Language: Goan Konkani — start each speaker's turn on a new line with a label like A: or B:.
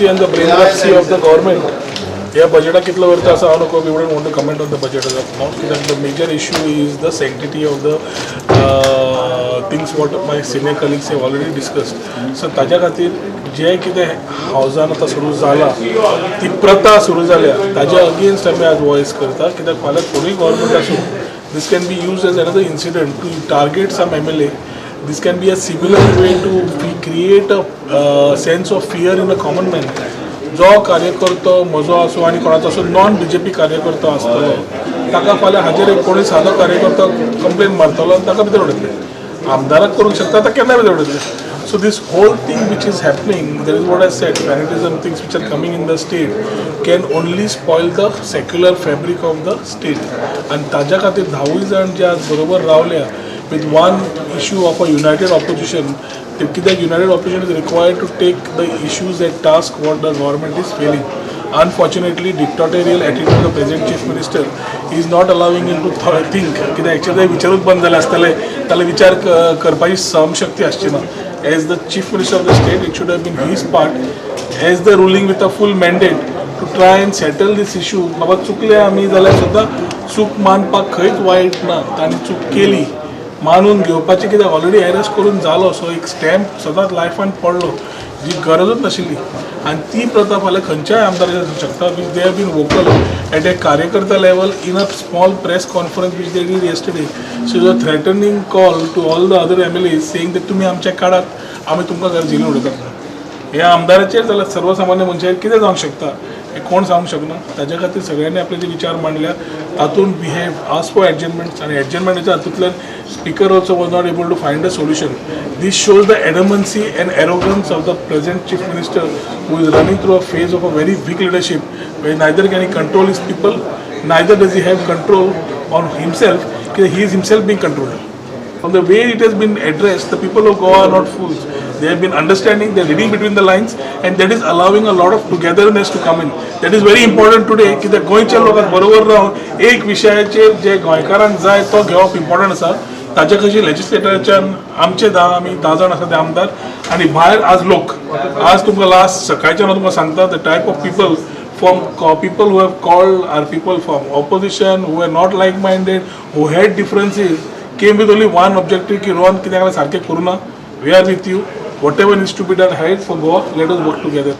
A: bankruptcy and the brainruptcy of the government. ह्या बजेटाक कितलो अर्थ आसा हांव नको, we wouldn't want to comment on the budget as of now, कित्याक the major issue is the sanctity of the things, what my senior colleagues have already discussed. So ताज्या खातीर जें कितें हावजान आतां सुरू जाला, ती प्रथा सुरू जाल्या, ताज्या अगेन्स्ट आमी आज वॉयस करता, कित्याक फाल्यां कोणूय गव्हर्मेंट आसूं, this can be used as another incident to target some MLA. This can be a similar way to create a sense of fear in a common man. जो कार्यकर्तो म्हजो आसूं आनी कोणाचो असो नॉन बीजेपी कार्यकर्तो आसतलो, ताका फाल्यां हाजेर एक कोणूय सादो कार्यकर्तो कंप्लेन मारतलो आनी ताका भितर उडयतले. आमदाराक करूंक शकता, ताका केन्ना भितर उडयतले. So this whole thing which is happening, there is what I said, fanatism, things which are coming in the state can only spoil the secular fabric of the state. आनी ताज्या खातीर धावूय जाण जे आज बरोबर रावल्या with one issue of a united opposition, ते कित्याक united opposition is required to take the issues at task, what the government is failing. Unfortunately, dictatorial attitude of the present chief minister is not allowing him to think, कित्याक एक्चुअली विचारूच बंद जाले आसतले, ताका विचार करपाची सहनशक्ती आसची ना. As the chief minister of the state, it should have been his part as the ruling with a full mandate to try and settle this issue. बाबा, चुकले आमी जाल्यार सुद्दां चूक मानपाक खंयच वायट ना. तांणी चूक केली मानून घेवपाची, कित्याक ऑलरेडी अरेस्ट करून जालो, सो एक स्टॅम्प सदांच लायफान पडलो जी गरजूच नाशिल्ली. आनी ती प्रथा फाल्यां खंयच्याय आमदाराचेर आसूंक शकता, which they have been vocal at a कार्यकर्ता level in a small press conference which they did yesterday. So a threatening call to all the other MLA, saying that तुमी आमच्या काडात, आमी तुमकां घर झेलीन उडयतात. ह्या आमदाराचेर जाल्यार सर्वसामान्य मनशाचेर कितें जावंक शकता हें कोण सांगूंक शकना. ताज्या खातीर सगळ्यांनी आपले जे विचार मांडल्या, तातूंत we have asked for adjournment आनी एडजर्नमेंटाच्या हातूंतल्यान speaker also was not able to find a solution. This shows the adamancy and arrogance of the present chief minister, who is running through a phase of a very weak leadership, where neither can he control his people, neither does he have control on himself. He is himself being controlled. From the way it has been addressed, the people of Goa are not fools. They have been understanding, they're reading between the lines, and that is allowing a lot of togetherness to come in. That is very important today, कित्याक गोंयच्या लोकांक बरोबर रावन एक विशयाचेर जे गोंयकारांक जाय तो घेवप इम्पॉर्टंट आसा. ताजे कशी लेजिस्लेटराच्यान आमचे धा, आमी धा जाण आसा ते आमदार आनी भायर आज लोक, आज तुमकां लास्ट सकाळच्यान हांव तुमकां सांगता, the type of people from people who have called are people from opposition who are not like-minded, who had differences, came with only one objective की रोहन, कितें सारकें करूं ना, we are with you, whatever needs to be done ahead for Goa, let us work together.